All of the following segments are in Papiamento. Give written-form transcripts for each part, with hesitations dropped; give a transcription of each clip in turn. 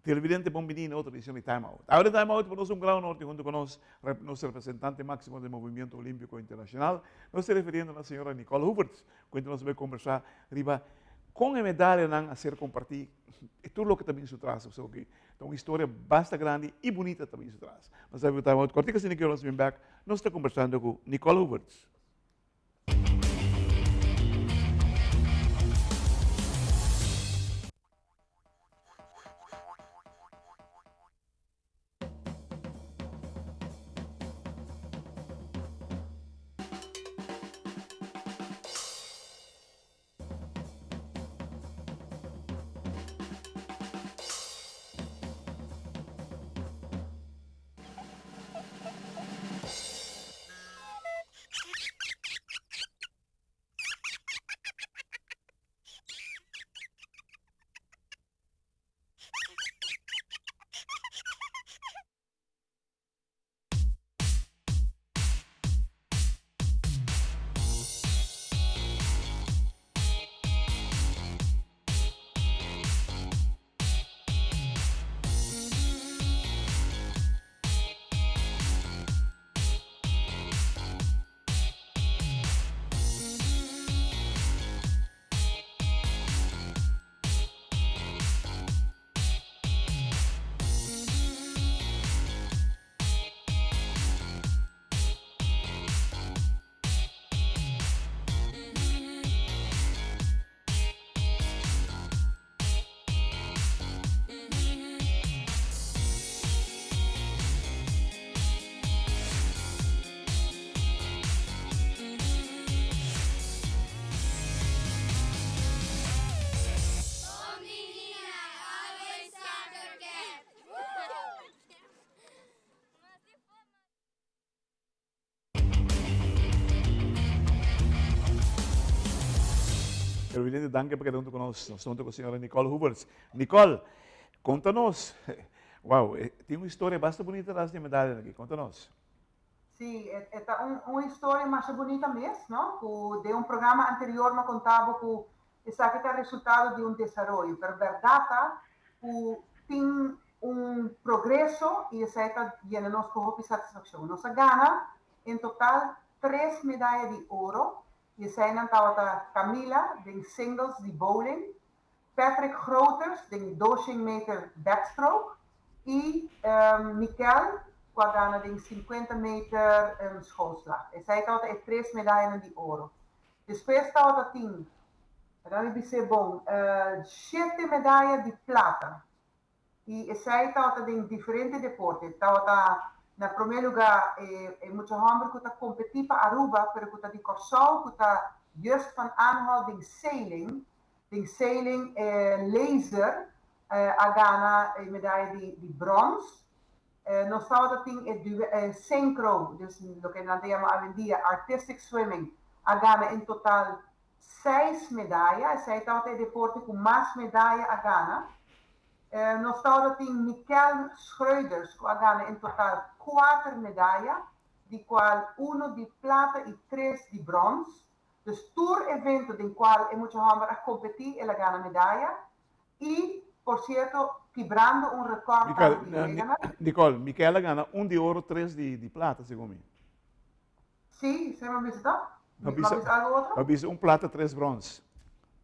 Televidente bon bini na otro edicion di Time Out. Awe den Time Out pa nos un gran honor tin hunto cu nos nos representante maximo den Movimiento Olimpico Internacional. Nos ta refiriendo na señora Nicole Hoevertsz cu enta nos a bay conversa riba con e medalianan a ser comparti y tur loke ta bin su tras. Pasobra cu ta un historia basta grandi y bunita ta bin su tras. Nos ta bay cu Time Out cortico asina cu nos bin bek nos ta conversando cu Nicole Hoevertsz. Televidente, danki pa keda huntu ku nos. Nos ta huntu ku señora Nicole Hoevertsz. Nicole, konta nos. Wow, tin un historia basta bunita tras di e medalianan aki. Konta nos. Sí, e ta un historia masha bunita mes, no? Ku den un programa anterior mi a konta bo ku esaki ta resultado di un desaroyo. Pero bèrdat ta ku tin un progreso i esei ta yena nos ku hopi satisfakshon. Nos a gana en total tres medaya di oro i eseinan tabata Camila den singles di bowling, Patrick Groters den doshen meter backstroke i Mikel ku a gana den sinkuenta meter schoolslag. Esei tabata e tres medayanan di oro. Despues tabata tin, laga mi bis'é bon, shete medaya di plata. I esei tabata den diferente deporte. Tabata na promé lugá e mucha hòmber ku ta kompetí pa Aruba pero ku ta di Kòrsou ku ta Just van Aanholt den sailing. Den sailing laser a gana e medaya di bròns. Nos tabata tin e synchro, dus loke nan ta yama awendia artistic swimming, a gana en total seis medaya. Esei tabata e deporte ku mas medaya a gana. Nos tabata tin Mikel Schreuders ku a gana en total kuater medaya, di kual uno di plata i tres di bròns. Dus tur evento den kual e mucha hòmber a kompetí el a gana medaya. I, por sierto, kibrando un rekòrt tambe di weganan. Nicole, Mikel a gana un di oro, tres di plata, segun mi. Sí, esei mi a bisa ta? Mi a bisa algo otro? Mi a bisa un plata, tres brons.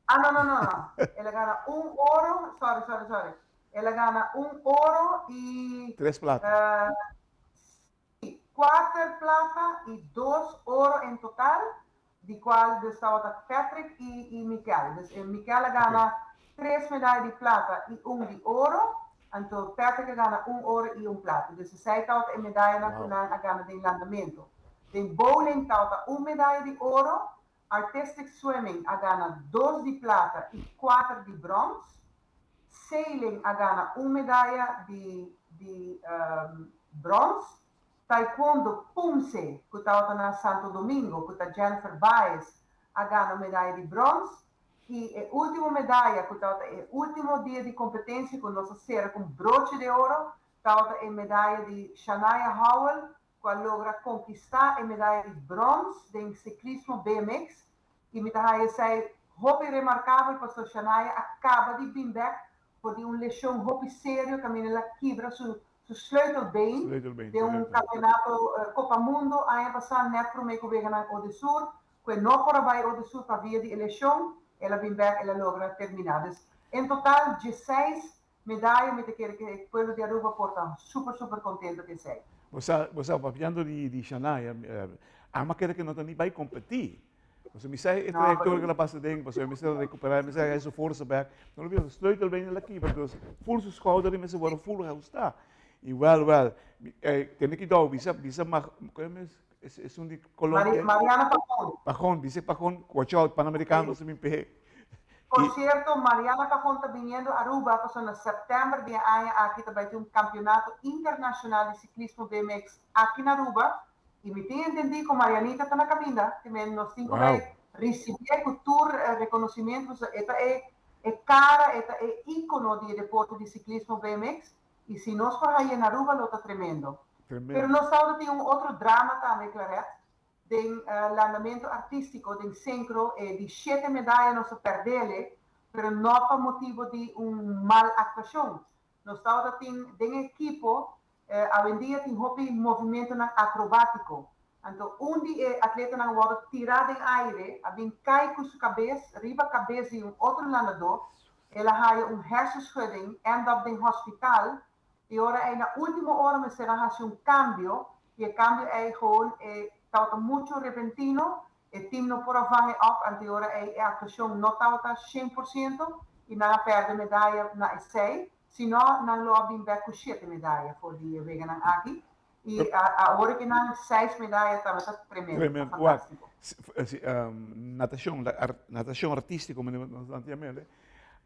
Ah, no, no, no, no. El a gana un oro, sorry, sorry, sorry. El a gana un oro i. Tres plata. Sí, kuater plata i dos oro en total, di kual dus tabata Patrick i i Mikel. Dus e Mikel a gana tres medaya di plata i un di oro, anto Patrick a gana un oro i un plata. Dus esei tabata e medayanan ku nan a gana den landamentu. Den bowling tabata un medaya di oro, artistic swimming a gana dos di plata i kuater di brons, sailing a gana un medaya di di brons, Taekwondo Poomsae ku tabata na Santo Domingo ku ta Jennifer Baez a gana un medaya di brons i e ultimo medaya ku tabata e ultimo dia di kompetensia ku nos a sera ku un broche de oro tabata e medaya di Shania Howell ku a logra konkistá e medaya di brons den siklismo BMX i mi ta haña esei hopi remarkabel pasobra Shania a kaba di bin bèk. for di un leshon hopi serio kaminda el a kibra su su sleutelbeen Sleutelbeen, den un korekto. kampeonato Kopa Mundo aña pasá nèt promé ku weganan Odesur, ku e no por a bai Odesur pa via di e leshon, el a bin bèk el a logra terminá. Dus en total diesseis medaya mi ta kere ku e pueblo di Aruba por ta super super kontento ku esei. Bo sa, bo sa, papiando di di Shanaya, ama kere ku no ta ni bai kompetí. Pasobra mi sa e No, trayectoria ku el a pasa den, pasobra e mester a rekuperá, e mester a haña su forsa bèk. No lo bira sleutelbeen el a kibra, dus ful su skouder e mester wòrdu ful reahustá. I wèl, wèl, tene kidou, bisa, bisa mag, koe es, esun di Colombia? Mariana Pajón. Pajón, bisa Pajón, watch out, Panamericano ta bin p'e. Por cierto, Mariana Pajón ta biniendo Aruba pasobra na september di e aña aki ta bai tin un campeonato internacional di ciclismo BMX aki na Aruba y mi tin entendi cu Marianita ta na caminda, te men nos tin cu bai ricibié cu tur reconocimiento pasobra e ta e e cara, e ta e icono di e deporte di ciclismo BMX y si nos por haye na Aruba lo ta tremendo. Pero nos tabata tin un otro drama tambe, Claret, Den landamento artístiko, den sinkro, e di shete medaya nos a pèrdele, pero no pa motibo di un mal aktuashon. Nos tabata tin den e ekipo, awendia tin hopi movimentonan akrobátiko. Anto un di e atletanan a wòrdu tirá den aire, a bin kai ku su kabes riba kabes di un otro landadó, el a haya un hersenschudding, end up den hospital, i ora ei na último ora mester a hasi un kambio, I e kambio ei gewoon e tabata muchu repentino, e tim no por a vang e op, anto e ora ei e aktuashon no tabata 100% i nan a pèrdè medaya na esei, si no nan lo a bin bèk ku shete medaya for di e weganan aki. I awor ke nan seis medaya tabata tremendo, Tremendo. Wak, fantástiko. Natashon, natashon artístiko manera nos ta yam'el,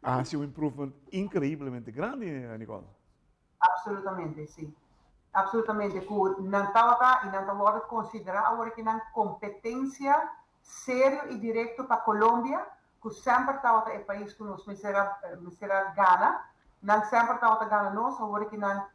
a hasi un improvement inkreiblemente grandi, Nicole. Absolutamente, sí. Absolutamente cu nan tabata y nan ta wordo considera awor aki nan competencia serio y directo pa Colombia, cu semper tabata e pais cu nos mester a mester a gana. Nan semper tabata gana nos, awor aki nan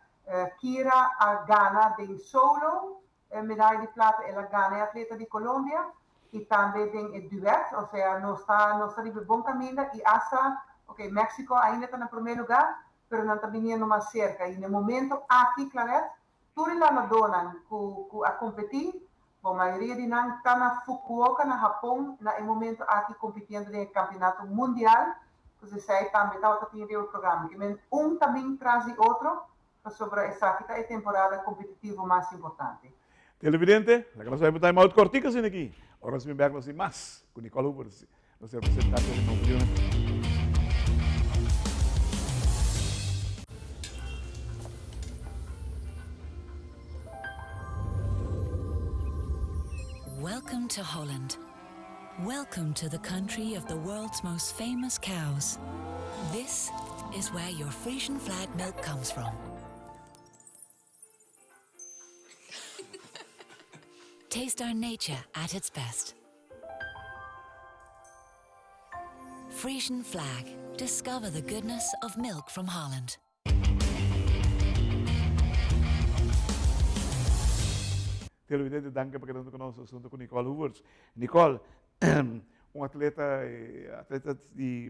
Kira a gana den solo e medaya di plata, el a gana e atleta di Colombia y tambe den e duet, osea nos ta nos ta riba e bon caminda y hasta, ok, Mexico ainda ta na primer lugar, pero nan ta biniendo mas serka i na e momento aki, Claret, tur e lanadónan ku ku a kompetí, bon, mayoria di nan ta na Fukuoka na Hapon na e momento aki kompitiendo den e kampionato mundial, pues esei tambe tabata tin riba e programa. Ke men un ta bin tras di otro pasobra esaki ta e temporada kompetitivo mas importante. Televidente, laga nos bai pa time out kortiko asina aki. Ora nos bin bek nos tin mas ku Nicole Hoebers. Nos representante di Nobo Unit. Welcome to Holland. Welcome to the country of the world's most famous cows. This is where your Frisian flag milk comes from. Taste our nature at its best. Frisian flag. Discover the goodness of milk from Holland. Televidente, danki pa keda hunto ku nos asunto ku Nicole Hoeverts. Nicole, un atleta, atleta di,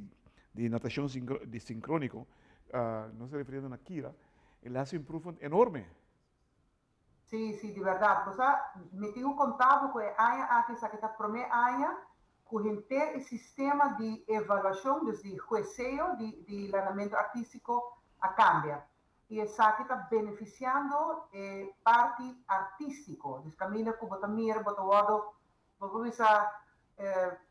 di natashon di sincrónico, nos ta refiriendo na Kira, el a hasi un improvement enorme. Sí, sí, di bèrdat. Bo sa, mi tin ku konta bo ku e aña aki esaki ta promé aña ku henter e sistema di evaluashon, dus di hueseo di di landamentu artístiko a kambia. I esaki ta benefisiando e parti artístiko. Dus kaminda ku bo ta mira bo ta wòrdu, bo por bisa,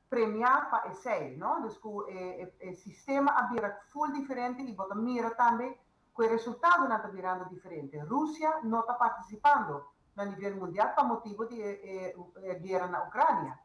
premiá pa esei, no? Dus ku e e sistema a bira ful diferente i bo ta mira tambe Cu e resultadonan ta birando diferente. Rusia no ta participando na nivel mundial pa motibo di e guera na Ucrania.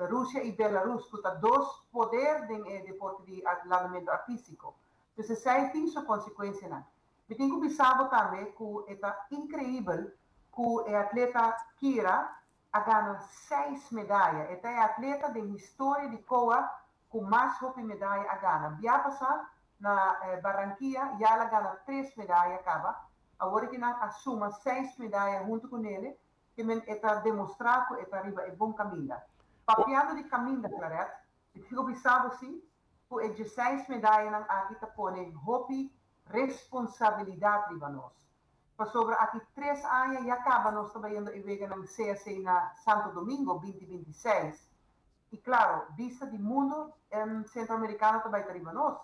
Rusia y Belarus cu ta dos poder den e deporte di landamento artistico. Dus esey tin su consecuencianan. Mi tin cu bisa bo tambe cu e ta increibel cu e atleta Kira a gana seis medaya. E ta e atleta den historia di COA ku mas hopi medaya a gana. Bia pasá na Barranquilla ya el a gana tres medaya kaba. Awor ki nan a suma seis medaya huntu ku nele, ke men e ta demostrá ku e ta riba e bon kaminda. Papiando di kaminda, Claret, mi tin ku bisa bo si ku e dieseis medayanan aki ta pone hopi. Responsabilidat riba nos. Pasobra aki 3 aña ya kaba nos ta bayendo e weganan CSA na Santo Domingo 2026. I klaro, bista di mundu sentroamerikano tambe ta riba nos.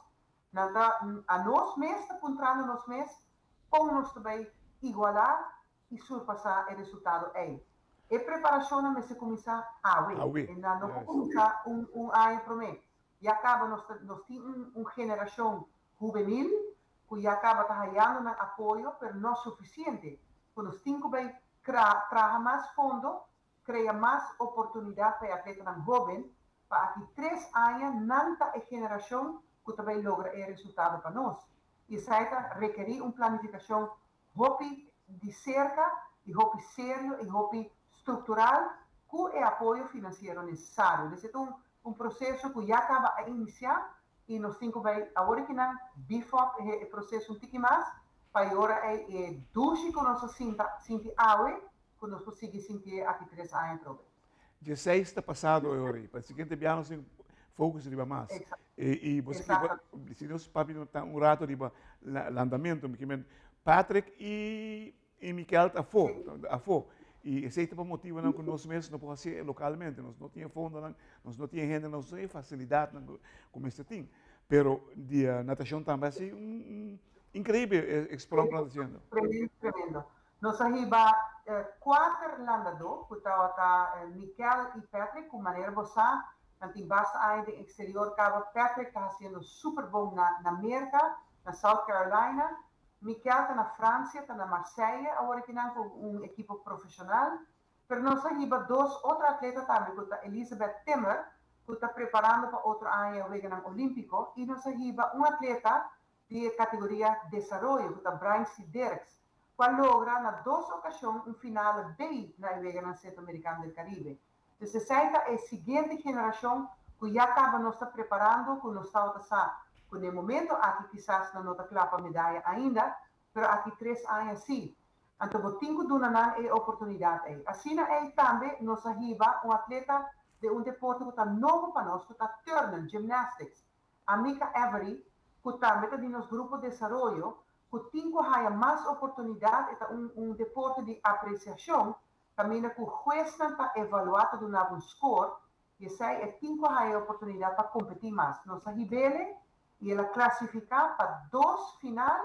Nan ta, anos mes ta puntrando nos mes, kon nos tambe igualá i surpasá e resultado ei. E preparashon mester kuminsá awe. Awe. I no kuminsá un aña promé. Ya kaba nos tin un generashon hubenil ku ya kaba ta hayando un apoyo, pero no sufisiente. Ku nos tin ku traha mas fondo, krea mas oportunidat pa atletanan hóben, pa aki 3 aña nan ta e generashon ku tambe logra e resultado pa nos. I esei ta rekerí un planifikashon hopi di serka i hopi serio i hopi struktural ku e apoyo finansiero nesesario. Esei ta un proseso ku ya kaba a inisiá i nos tin ku bai awor ku nan beef up e proseso un tiki mas pa awor e dushi ku nos sinti awe ku nos konsiguí sinti aki 3 aña trobe. 16 ta pasado awor, pa siguiente biaha nos focus riba mas. I bo si nos papia ta un ratu riba landamentu, Patrick i Michael ta afó, afó. I esei ta pa motibonan ku nos mes no por hasi lokalmente, nos no tin fondo, nos no tin hende, nos no tin fasilidat ku mester tin. Pero di natashon tambe asina un inkreibel eksprong ku hasiendo. Tremendo, tremendo. Nos a hiba kuater landadó, ku tabata Michael i Patrick, ku manera bo sa, nan tin basta aña den eksterior kaba. Patrick ta hasiendo super bon na Amérika, na South Carolina. Michael ta na Fransia, ta na Marseille, awor ku nan ku un ekipo profeshonal. Pero nos a hiba dos otro atleta tambe, ku ta Elizabeth Timmer, ku ta preparando pa otro aña Weganan Olímpiko, i nos a hiba un atleta di kategoria desaroyo, ku ta Brian C. Dirks, ku a logra na dos okashon un final B na Weganan Sentroamerikano del Caribe. Entonses, esei ta e siguiente generashon ku ya kaba nos ta preparando, ku nos ta sa, ku na momento aki kisas no ta kla pa medaya ainda, pero aki 3 aña sí. Anto, bo tin ku duna nan e oportunidat ei. Asina ei tambe nos a hiba un atleta di un deporte ku ta nobo pa nos, ku ta turnen, gymnastics. Amica Avery, ku tambe ta di nos grupo di desaroyo, ku tin ku haya mas oportunidat, ta un deporte di apresiashon, kaminda ku huesnan ta evaluá, ta duna un score, i esei e tin ku haya oportunidat pa kompetí mas. Nos a hib'é i el a klasifiká pa dos final,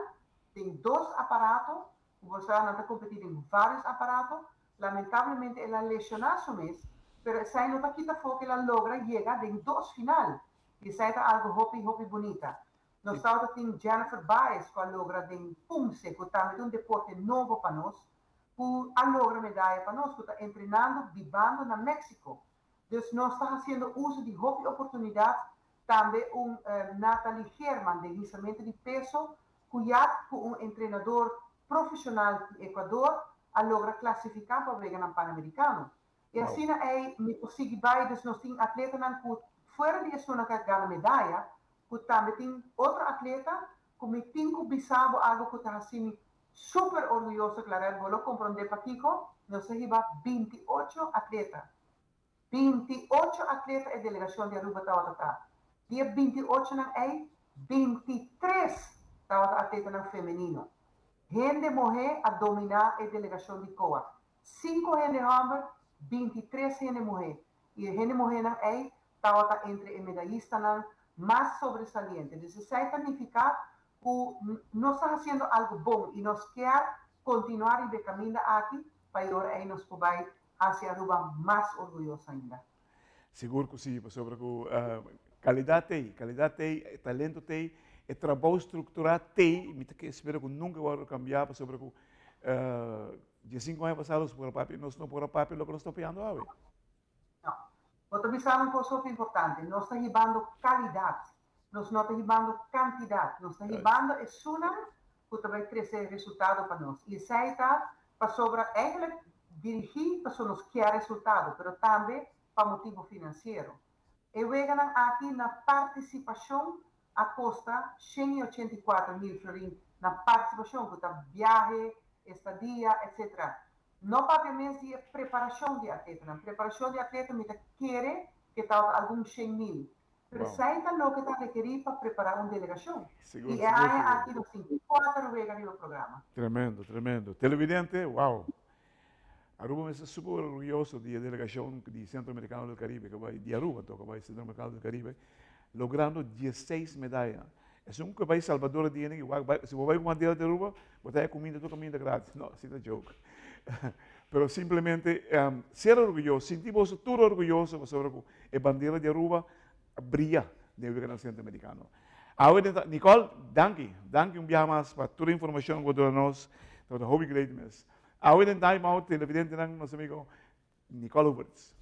tin dos aparato, bo ta kompetí den vários aparato, lamentablemente el a leshoná su mes, pero esei no ta kita afó ku el a logra yega den dos final. I esei ta algu hopi, hopi bunita. Nos tin Jennifer Baez ku a logra den poomsae, ku tambe un deporte nobo pa nos, ku a logra medaya pa nos, ku ta entrenando, bibando na México. Dus nos ta hasiendo uso di hopi oportunidat, tambe un Natalie German di hisamentu di peso, ku ya ku un entrenadó profeshonal di Ecuador a logra klasifiká pa Weganan Panamerikano. I asina ei mi por sigui bai, dus nos tin atletanan ku fuera di esunnan ku a gana medaya, ku tambe tin otro atleta, ku mi tin ku bisa bo algu ku ta hasi super orguyoso, Clarel, bo lo komprondé pakiko, nos a hiba 28 atleta. 28 atleta e delegashon di Aruba tabata. Di e 28 nan ei, 23 tabata atletanan femenino. Hende muhé a dominá e delegashon di COA. 5 hende hòmber, 23 hende muhé. I hende muhénan ei tabata entre e medayistanan mas sobresaliente. Entonses, esei ta nifiká ku nos ta hasiendo algu bon i nos ke kontinuá e kaminda aki pa ei nos por hasi Aruba mas orguyoso ainda. Sigur ku sí, pasobra ku kalidat tin, kalidat tin, talento tin, e trabou strukturá tin, mi ta spera ku nunka bai kambia, pasobra ku di 5 aña pasá nos por papia, nos no por papia loke nos ta papiando awe. No. Bo ta bisa un kos importante. Nos ta hibando kalidat. Nos no ta hibando kantidat. Nos ta hibando esunnan ku ta bai trese resultado pa nos. I esei ta pasobra eigenlijk dirigí pa nos ke resultado, pero tambe pa motibu finansiero. E weganan aki na partisipashon a kosta 184 mil florin na partisipashon, ku ta biahe, estadia, etc. No papia mes di preparashon di atleta. Preparashon di atleta mi ta kere ku ta algun 100 mil. Pero esei ta loke ta rekerí pa prepará un delegashon. I e aña aki nos tin kuater wega riba programa. Tremendo, tremendo. Televidente, wow! Aruba mester super orguyoso di e delegashon di Centro Americano del Caribe ku bai, di Aruba anto ku bai Centro Americano del Caribe, logrando diesseis medaya. Esun ku bai Salvador a di wak bai, si bo bai ku bandera di Aruba, bo ta haña kuminda tur kaminda gratis. No, asina ta joke. Pero simplemente ser orguyoso, sinti boso tur orguyoso pasobra ku e bandera di Aruba a bria den e weganan Centroamericano. Awe den ta, Nicole, danki, danki un biaha mas pa tur e informacion ku bo duna nos, tabata hopi great mes. Awe den Time Out televidentenan nos amigo Nicole Huberts.